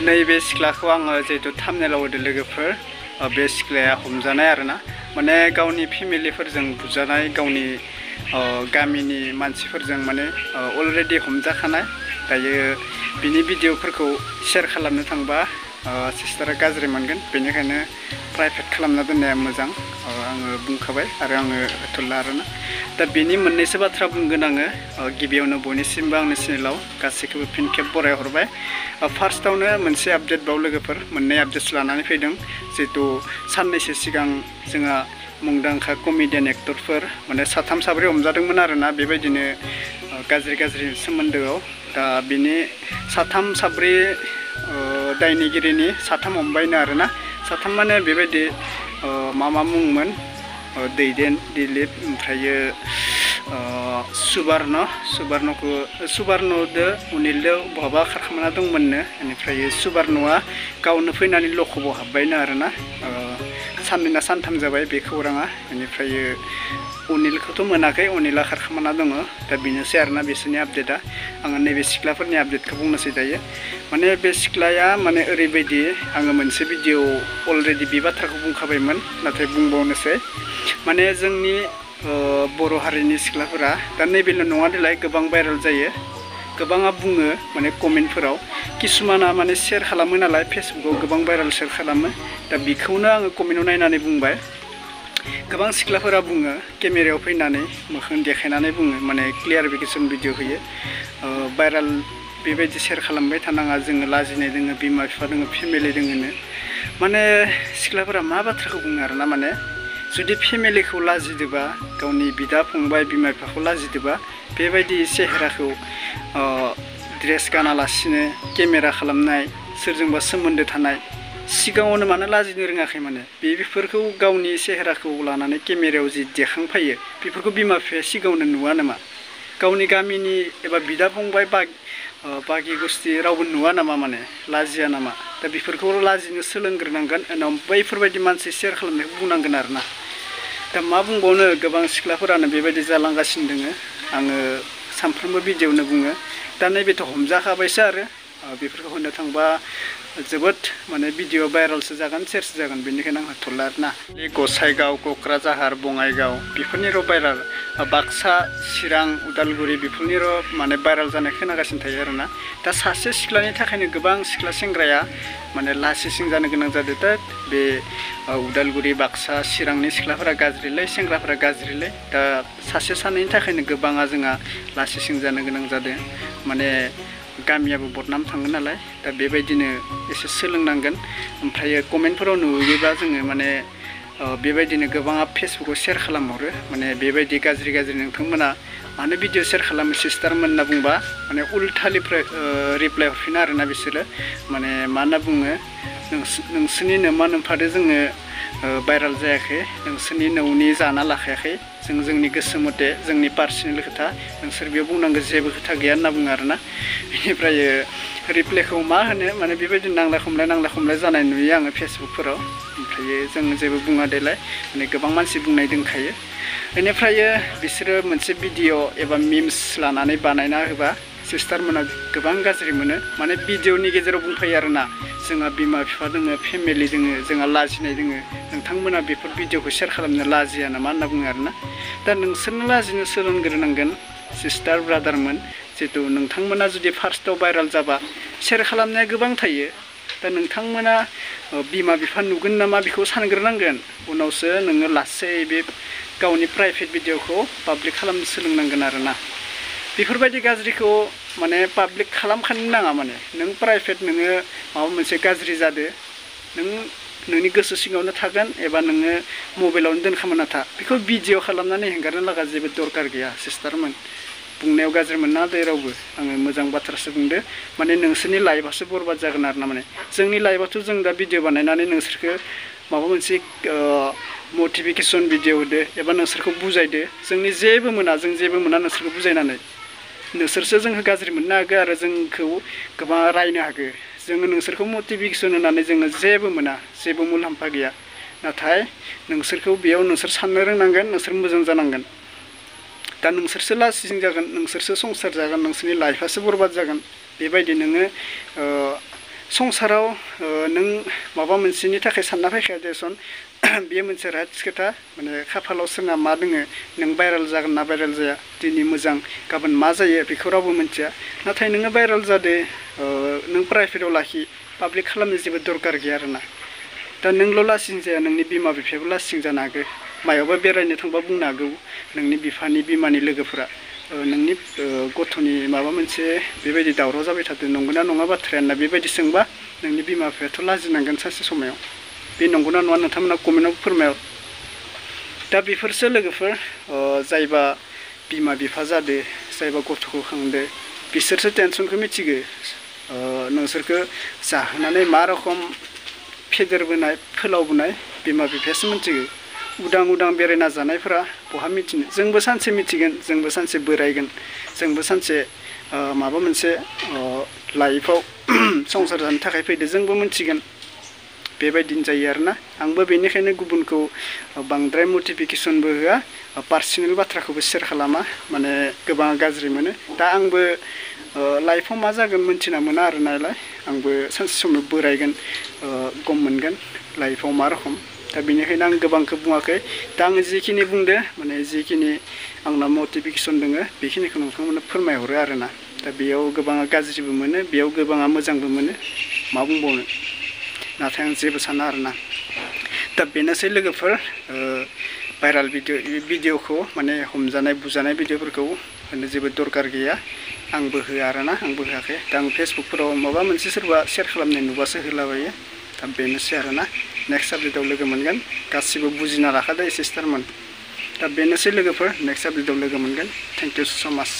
नैबे सिख्लाखौ आङो जिहेतु थाम्बनेलाव होदो लोगोफोर बे सिख्लाया हमजानाय आरोना माने गावनि फेमिलिफोरजों बुजानाय गावनि गामिनि मानसिफोरजों माने अलरेडि हमजाखानाय दायो बिनि भिडिअफोरखौ शेयार खालामनो थांबा सिस्टारा गाज्रि मोनगोन बेनिखायनो प्राइभेट खालामना दोननाया मोजां आङो बुंखाबाय आरो आङो होथ'ला आरोना दा बेनि मोननैसो बाथ्रा बुंगोन आङो गिबियावनो बयनिसिमबो आंनि चेनेलाव गासैखौबो फिन खेब बराय हरबाय फार्स्टआवनो मोनसे आपडेट बाव लोगोफोर मोननै आपडेट्स लानानै फैदों जिहेतु साननैसो सिगां जोंहा मुंदांखा कमेडियान एक्टरफोर माने साथाम साब्रै हमजादोंमोन आरोना बेबायदिनो गाज्रि सोमोन्दोआव दा बिनि साथाम साब्रै दायनिगिरिनि साथाम हमबायनो आरोना साथाम माने बेबायदि मा मुंमोन दैदेन दिलीप ओमफ्रायो सुबार्णदो अनिलदो बहाबा खारखोमाना दंमोननो बेनिफ्राय सुबार्णआ गावनो फैनानै लखबाव हाबबायनो आरोना साननै ना सानथाम जाबाय बे खौराङा बेनिफ्राय अनिलखौथ' मोनाखै अनिला खारखोमाना दङ दा बेनोसै आरोना बिसोरनि आपडेटआ आङो नैबे सिख्लाफोरनि आपडेटखौ बुंनोसै दायो माने बे सिख्लाया माने ओरैबायदि आङो मोनसे भिडिअ अलरेडि बे बाथ्राखौ बुंखाबायमोन नाथाय बुंबावनोसै माने जोंनि बर' हारिनि सिख्लाफोरा दा नैबेल' नङा देलाय गोबां भाइरेल जायो गोबाङा बुङो माने कमेन्टफोराव किसुमाना माने शेयार खालामो नालाय फेसबुकाव गोबां भाइरेल शेयार खालामो दा बेखौनो आङो कमेन्टआव नायनानै बुंबाय गोबां सिख्लाफोरा बुङो केमेरायाव फैनानै मोखां देखायनानै बुङो माने क्लियारिफिकेसन भिडिअ होयो भाइरेल बेबायदि शेयार खालामबाय थानाङा जोङो लाजिनाय दोङो बिमा बिफा दोङो फेमिलि दोङोनो माने सिख्लाफोरा मा बाथ्राखौ बुङो आरोना माने जुदि फेमिलिखौ लाजिदोबा गावनि बिदा फंबाय बिमा बिफाखौ लाजिदोबा बेबायदि सेहेराखौ ड्रेस गानालासिनो केमेरा खालामनाय सोरजोंबा सोमोन्दो थानाय सिगाङावनो मानो लाजिनो रोङाखै माने बेफोरखौ गावनि सेहेराखौ लानानै केमेरायाव जि देखांफायो बेफोरखौ बिमा बिफाया सिगाङावनो नुवा नामा गावनि गामिनि एबा बिदा फंबाय बागि गुस्थि रावबो नुवा नामा माने लाजिया नामा दा बेफोरखौ लाजिनो सोलोंग्रोनांगोन उनाव बैफोरबायदि मानसि शेयार खालामनायखौ बुंनांगोन आरोना दा मा बुंबावनो गोबां सिख्लाफोरानो बेबायदि जालांगासिनो दोङो आङो सानफ्रोमबो भिडिअआवनो बुङो दा नैबेथ' हमजाखाबायसो आरो बेफोरखौ होननो थांबा जोबोद माने भिडिअ भाइरेलसो जागोन शेयारसो जागोन बेनिखायनो आं होथ'ला आरोना बे गसाइगाव क'क्राझार बङाइगाव बेफोरनिर' भाइरेल बाक्सा चिरां उदालगुरि बेफोरनिर' माने भाइरेल जानाय खोनागासिनो थायो आरोना दा सासे सिख्लानि थाखायनो गोबां सिख्ला सेंग्राया माने लासिसिं जानो गोनां जादों दा बे उदालगुरि बाक्सा चिरांनि सिख्लाफोरा गाज्रिलै सेंग्राफोरा गाज्रिलै दा सासे सानैनि थाखायनो गोबाङा जोंहा लासिसिं जानो गोनां जादों माने गामियाबो बदनाम थाङो नालाय दा बेबायदिनो एसे सोलोंनांगोन ओमफ्राय कमेन्टफोराव नुयोबा जोङो माने बेबायदिनो गोबाङा फेसबुकाव शेयार खालामहरो माने बेबायदि गाज्रि नोंथांमोना मानो भिडिअ शेयार खालामो सिस्टारमोन होनना बुंबा माने उल्थानिफ्राय रिप्लाइ हरफिनो आरोना बिसोरो माने मा होनना बुङो नोंसोरनि नोमा नोमफादो जोङो भाइरेल जायाखै नोंसोरनि न'नि जाना लाखायाखै जोंनि गोसो मथे जोंनि पार्सनेल खोथा नोंसोर बेयाव बुंनांगौ जेबो खोथा गैया होनना बुङो आरोना बेनिफ्राय रिप्लाइखौ मा होनो माने बेबायदि नांलाय खमलाय जानाय नुयो आङो फेसबुकफोराव ओमफ्राय जों जेबो बुङा देलाय माने गोबां मानसि बुंनाय दंखायो बेनिफ्राय बिसोरो मोनसे भिडिअ एबा मिम्स लानानै बानायना होबा सिस्टारमोना गोबां गाज्रि मोनो माने भिडिअनि गेजेराव बुंफायो आरोना जोंहा बिमा बिफा दोङो फेमिलि दोङो जोंहा लाजिनाय दोङो नोंथांमोना बेफोर भिडिअखौ शेयार खालामनो लाजिया नामा होनना बुङो आरोना दा नोंसोरनो लाजिनो सोलोंग्रोनांगोन सिस्टार ब्रादारमोन जिहेतु नोंथांमोना जुदि फार्स्टआव भाइरेल जाबा शेयार खालामनाया गोबां थायो दा नोंथांमोना बिमा बिफा नुगोन नामा बेखौ सानग्रोनांगोन उनावसो नोङो लासै बे गावनि प्राइभेट भिडिअखौ पाब्लिक खालामनो सोलोंनांगोन आरोना बेफोरबायदि गाज्रिखौ माने पाब्लिक खालामखानो नाङा माने नों प्राइभेट नोङो माबा मोनसे गाज्रि जादो नोंनि गोसो सिङावनो थागोन एबा नोङो मबाइलावनो दोनखामोना था बेखौ भिडिअ खालामनानै हेंगारनो लागा जेबो दरकार गैया सिस्टारमोन बुंनायाव गाज्रि मोनना दे रावबो आङो मोजां बाथ्रासो बुंदो माने नोंसोरनि लाइफआसो बरबाद जागोन आरोना माने जोंनि लाइफआथ' जों दा भिडिअ बानायनानै नोंसोरखौ माबा मोनसे मटिभेसन भिडिअ होदो एबा नोंसोरखौ बुजायदो जोंनि जेबो मोना नोंसोरखौ बुजायनानै नोंसोरसो जोंखौ गाज्रि मोननो हागौ आरो जोंखौ गोबां रायनो हागौ जोङो नोंसोरखौ मटिभेसन होनानै जोङो जेबो मोना जेबो मुलाम्फा गैया नाथाय नोंसोरखौ बेयाव नोंसोर साननो रोंनांगोन नोंसोर मोजां जानांगोन दा नोंसोरसो लासिं जागोन नोंसोरसो संसार जागोन नोंसोरनि लाइफआसो बरबाद जागोन बेबायदि नोङो संसाराव नों माबा मोनसेनि थाखाय सानना फैखाया देसन बेयो मोनसे राइट्स खोथा माने खाफालाव सोरना मा दोङो नों भाइरेल जागोन ना भाइरेल जाया दिनै मोजां गाबोन मा जायो बेखौ रावबो मिथिया नाथाय नोङो भाइरेल जादो नों प्राइभेटाव लाखि पाब्लिक खालामनो जेबो दरकार गैया आरोना दा नोंल' लासिं जाया नोंनि बिमा बिफायाबो लासिं जानो हागौ मायावबा बेरायनो थांबा बुंनो हागौ नोंनि बिफानि बिमानि लोगोफोरा नोंनि गथ'नि माबा मोनसे बेबायदि दावराव जाबाय थादों नंगौना नङा बाथ्राया ना बेबायदि सोंबा नोंनि बिमा बिफायाथ' लाजिनांगोन सानसे समायाव बे नंगौना नङा नोंथांमोना कमेन्टआव फोरमाय दा बेफोरसो लोगोफोर जायबा बिमा बिफा जादो जायबा गथ'खौ खांदो बिसोरसो टेनसनखौ मिथिगो नोंसोरखौ जाहोनानै मा रखम फेदेरबोनाय फोलावबोनाय बिमा बिफायासो मिथिगो उदां उदां बेरायना जानायफोरा बहा मिथिनो जोंबो सानसे मिथिगोन जोंबो सानसे बोरायगोन जोंबो सानसे माबा मोनसे लाइफआव संसार जानो थाखाय फैदो जोंबो मिथिगोन बेबायदिनो जायो आरोना आंबो बेनिखायनो गुबुनखौ बांद्राय मटिफिकेसनबो होआ पार्सनेल बाथ्राखौबो शेयार खालामा माने गोबां गाज्रि मोनो दा आंबो लाइफआव मा जागोन मिन्थिना मोना आरो नालाय आंबो सानसे समाव बोरायगोन गम मोनगोन लाइफआव मा रखम दा बेनिखायनो आं गोबांखौ बुङाखै दा आङो जिखिनि बुंदो माने जिखिनि आंना मटिफिकेसन दङ बेखिनिखौ नोंथांमोननो फोरमायहरो आरोना दा बेयाव गोबाङा गाज्रिबो मोनो बेयाव गोबाङा मोजांबो मोनो मा बुंबावनो नाथाय आं जेबो साना आरोना दा बेनोसै लोगोफोर भाइरेल भिडिअखौ माने हमजानाय बुजानाय भिडिअफोरखौ होनो जेबो दरकार गैया आंबो होआ आरोना आंबो होआखै दा आं फेसबुकफोराव माबा मोनसे सोरबा शेयार खालामनाय नुबासो होलाबायो दा बेनोसै आरोना नेक्स्ट आपडेटआव लोगो मोनगोन गासिबो बुजिना लाखादो सिस्टारमोन दा बेनोसै लोगोफोर नेक्स्ट आपडेटआव लोगो मोनगोन थेंक इउ सो माच